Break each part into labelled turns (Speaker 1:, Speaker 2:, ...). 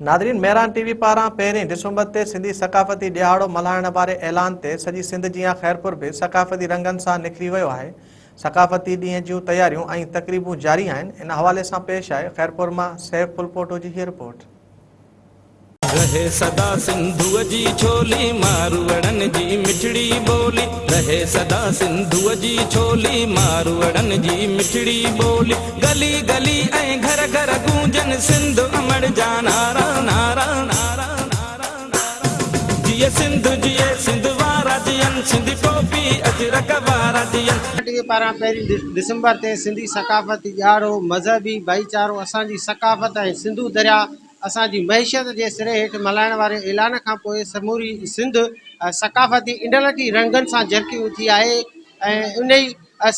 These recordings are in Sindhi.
Speaker 1: ناظرين مهراڻ ٽي وي پاران پهرين ڊسمبر تي سنڌي ثقافتي ڏهاڙو ملهائڻ واري اعلان تي سڄي سنڌ جيان خيرپور به ثقافتي رنگن سان نکري ويو آهي. ثقافتي ڏينهن جون تياريون ۽ تقريبون جاري آهن. ان حوالي سان پيش آهي خيرپور مان سيف ڦلپوٽو جي هيء رپورٽ.
Speaker 2: رهي سدا سنڌوء جي ڇولي، ماروئڙن جي مٺڙي ٻولي، رهي سدا سنڌوء جي ڇولي، ماروئڙن جي مٺڙي ٻولي. گلي گلي ۽ گهر گهر گونجن سنڌ امڙ جا نعرا نعرا نعرا نعرا جيئي سنڌ جيئي سنڌ وارا جيئن سنڌي ٽوپي اجرڪ وارا جيئن.
Speaker 3: ٽي وي پاران پهرين ڊسمبر تي سنڌي ثقافتي ڏهاڙو، مذهبي ڀائيچارو اسان جي ثقافت ۽ سنڌو درياء اسان جي معيشت جي سري هيٺ ملهائڻ واري اعلان کان پوء سموري سنڌ ثقافتي انڊلٺي رنگن سان جرڪي اٿي آهي ۽ انهي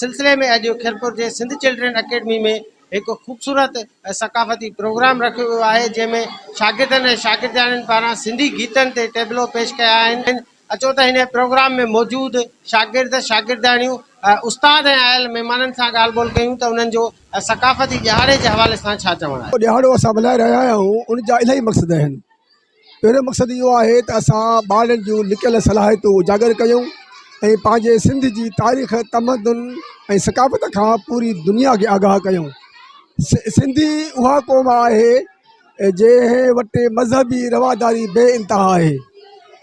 Speaker 3: سلسلي ۾ اڄ خيرپور جي سنڌ چلڊرين اڪيڊمي ۾ هڪ خوبصورت ثقافتي پروگرام رکيو ويو آهي جنهن ۾ شاگردن ۽ شاگردياڻين پاران سنڌي گيتن تي ٽيبلو پيش ڪيا آهن اچو ته هن پروگرام ۾ موجود شاگرد شاگردياڻيون استاد ۽ آيل مهمانن سان ڳالهه ٻولهه ڪيون ته انهن جو ثقافتي ڏهاڙي جي حوالي سان ڇا چوڻ آهي.
Speaker 4: ڏهاڙو اسان ملهائي رهيا آهيون ان جا الاهي مقصد آهن پهريون مقصد اهو آهي ته اسان ٻارڙن جون لڪيل صلاحيتون اجاگر ڪيون ۽ پنهنجي سنڌ جي تاريخ تمدن ۽ ثقافت کان پوري دنيا کي آگاهه ڪيون سنڌي اها قوم آهي جنهن وٽ مذهبي رواداري بي انتها آهي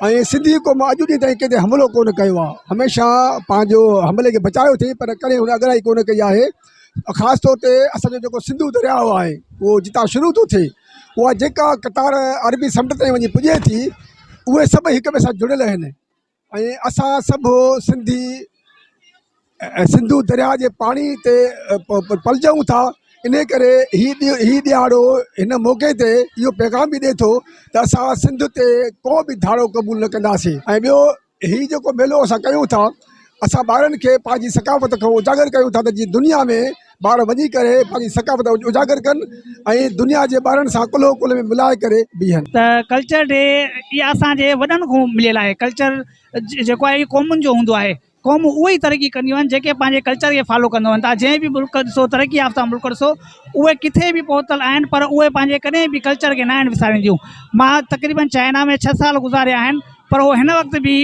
Speaker 4: ۽ سنڌي قوم اڄ ڏينهن تائين ڪنهن تي حملو ڪونه ڪيو آهي هميشه پنهنجو حملي کي بچايو اٿئي پر ڪڏهن هن اڳرائي ڪونه ڪئي آهي خاص طور تي اسان جو جيڪو سنڌو درياء آهي اهو جتان شروع ٿو ٿئي اها جيڪا قطار عربي سمنڊ تائين وڃي پڄي ٿي اهي سڀ هڪ ٻئي سان جڙيل آهن ۽ اسان سڀ سنڌي سنڌو درياء جي پاڻي تي پلجون ٿا ان ڪري هي هي ڏيهاڙو هن موقعي تي اهو پيغام به ڏئي ٿو ته اسان سنڌ تي ڪو به ڌاڙو قبول نه ڪنداسين ۽ ٻيو هي جيڪو ميلو اسان ڪيون ٿا اسان ٻارن کي پنهنجي ثقافت کان اجاگر ڪيون ٿا ته جيئن دنيا ۾ ٻار وڃي ڪري پنهنجي ثقافت اجاگر ڪن ۽ دنيا جي ٻارن سان ڪلهو ڪلهي ۾ ملائي ڪري بيهن.
Speaker 5: ته ڪلچر ڊي اها اسان جي وڏن کان مليل آهي ڪلچر جيڪو آهي قومن جو هوندو آهي قومون اهي ئي ترقي ڪنديون آهن جيڪي پنهنجي ڪلچر کي فالو ڪنديون آهن تان جنهن به ملڪ ڏسو ترقي يافته ملڪ ڏسو اهي ڪٿي به پهتل آهن پر اهي پنهنجي ڪڏهن به ڪلچر کي ناهن وسارينديون مان تقريبن چائنا ۾ ڇهه سال گذاريا آهن پر هو هن وقت به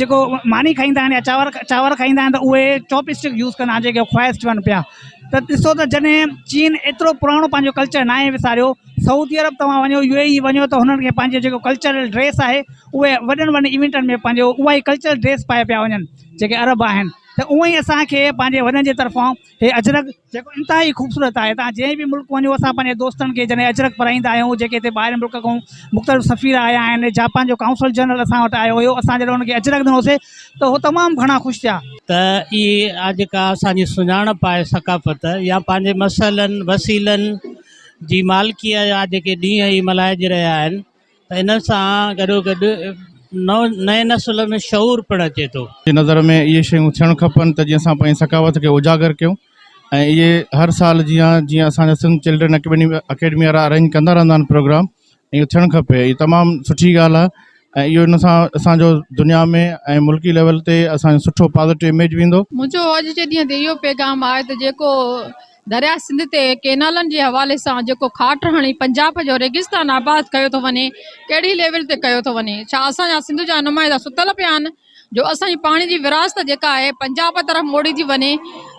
Speaker 5: جيڪو ماني کائيندا آهن يا چانور چانور کائيندا آهن ته اهي چاپ اسٽڪ يوز ڪندا آهن جيڪي خواهش چون پيا ته ڏسو ته جڏهن چين ايترو پراڻو پنهنجو ڪلچر ناهي وساريو سعودي عرب توهان وڃو يو اي اي وڃو ته هنن کي پنهنجو جيڪو ڪلچرل ڊريس آهي اهي وڏن وڏن ايونٽن ۾ پنهنجو اها ئي ڪلچرل ڊريس پائي پيا وڃن جيڪي عرب آهن ته اونئن ئي اسان کي پنهنجي وڏن جي طرفان هي اجرڪ جيڪو انتهائي خوبصورت آهي توهان جنهن به ملڪ وڃو اسان پنهنجي دوستن کي جڏهن اجرڪ پرائيندا آهيون جيڪي هتي ٻاهرين ملڪ کان مختلف سفير آيا آهن جاپان جو ڪائونسل جنرل اسان وٽ آيو هيو اسان جڏهن ان کي اجرڪ ڏنوسي ته هو تمام گهڻا خوش ٿيا.
Speaker 6: ته اها جيڪا اسان جي سڃاڻپ آهي ثقافت يا پنهنجي مسئلن وسيلن جي مالڪيء جا جيڪي ڏينهن هي ملهائجي رهيا آهن ته ان سان گڏوگڏ نئون نئين نسل ۾ شعور پڻ اچي ٿو.
Speaker 7: جي نظر ۾ اهي شيون ٿيڻ کپن ته جيئن اسان پنهنجي ثقافت کي اجاگر ڪيون ۽ اهي هر سال جيان جيئن اسان جا سنڌ چلڊرين اڪيڊمي اڪيڊمي وارا ارينج ڪندا رهندا آهن پروگرام اهو ٿيڻ کپي اهي تمام سٺي ڳالهه آهي ۽ اهو ان سان اسان جو دنيا ۾ ۽ ملڪي ليول تي اسان جو سٺو پازيٽو اميج ويندو.
Speaker 8: منهنجو اڄ جي ڏينهن تي اهو پيغام آهي ته جيڪو درياء سنڌ تي ڪينالن جي حوالي سان جيڪو کاٽ هڻي پنجاب جو ريگستان آباد ڪيو ٿو وڃي ڪهڙي ليول تي ڪيو ٿو وڃي ڇا اسان جا سنڌ جا نمائندا ستل پيا آهن جو اسان جي پاڻي جي ورهاست جيڪا آهي پنجاب طرف موڙي ٿي وڃي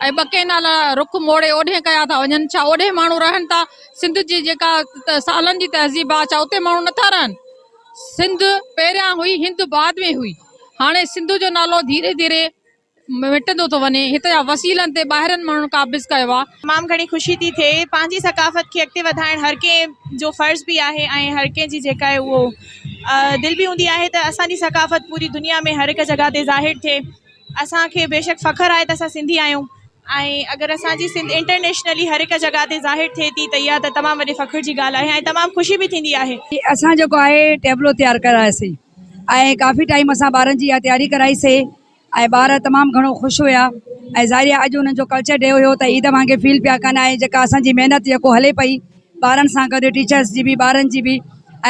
Speaker 8: ۽ ٻه ڪينال رخ موڙي اوڏهين ڪيا ٿا وڃن ڇا اوڏهين ماڻهو رهن ٿا سنڌ جي جيڪا سالن جي تهذيب آهي ڇا اتي ماڻهو نٿا رهن سنڌ پهريان هئي هند بعد ۾ هئي هاڻي سنڌ جو نالو ڌيري ڌيري مٽندو ٿو وڃي، هت جا وسيلن تي ٻاهرين ماڻهن قابض ڪيو آ.
Speaker 9: تمام گهڻي خوشي ٿي ٿئي پنهنجي ثقافت کي اڳتي وڌائڻ هر ڪنهن جو فرض به آهي ۽ هر ڪنهن جي جيڪا آهي اهو دل به هوندي آهي ته اسان جي ثقافت پوري دنيا ۾ هر هڪ جڳهه تي ظاهر ٿئي اسان کي بيشڪ فخر آهي ته اسان سنڌي آهيون ۽ اگر اسان جي سنڌ انٽرنيشنلي هر هڪ جڳهه تي ظاهر ٿئي ٿي ته اها ته تمام وڏي فخر جي ڳالهه آهي ۽ تمام خوشي به ٿيندي آهي.
Speaker 10: اسان جيڪو آهي ٽيبلو تيار ڪراياسين ۽ ڪافي ٽائيم اسان ٻارن جي اها تياري ڪرائي سي ۽ ٻار تمام گهڻو خوش هيا ۽ ظاهري آهي اڄ انهن جو ڪلچر ڊي هيو ته عيد وانگي فيل پيا ڪن ۽ جيڪا اسان جي محنت جيڪو هلي پئي ٻارن سان گڏ ٽيچرس جي به ٻارن جي به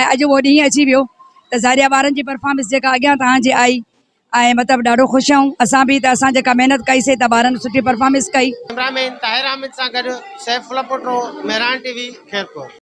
Speaker 10: ۽ اڄ اهو ڏينهن اچي ويو ته ظاهري آهي ٻارن جي پرفارمنس جيڪا اڳيان توهان جي آئي ۽ مطلب ڏاڍو خوش آهيون اسان به ته اسان جيڪا محنت ڪئي سي ته ٻارن سٺي پرفارمنس ڪئي.
Speaker 3: ڪئميرا مين طاهر حامد سان گڏ سيف الله پوٽو، مهراڻ ٽي وي، خيرپور.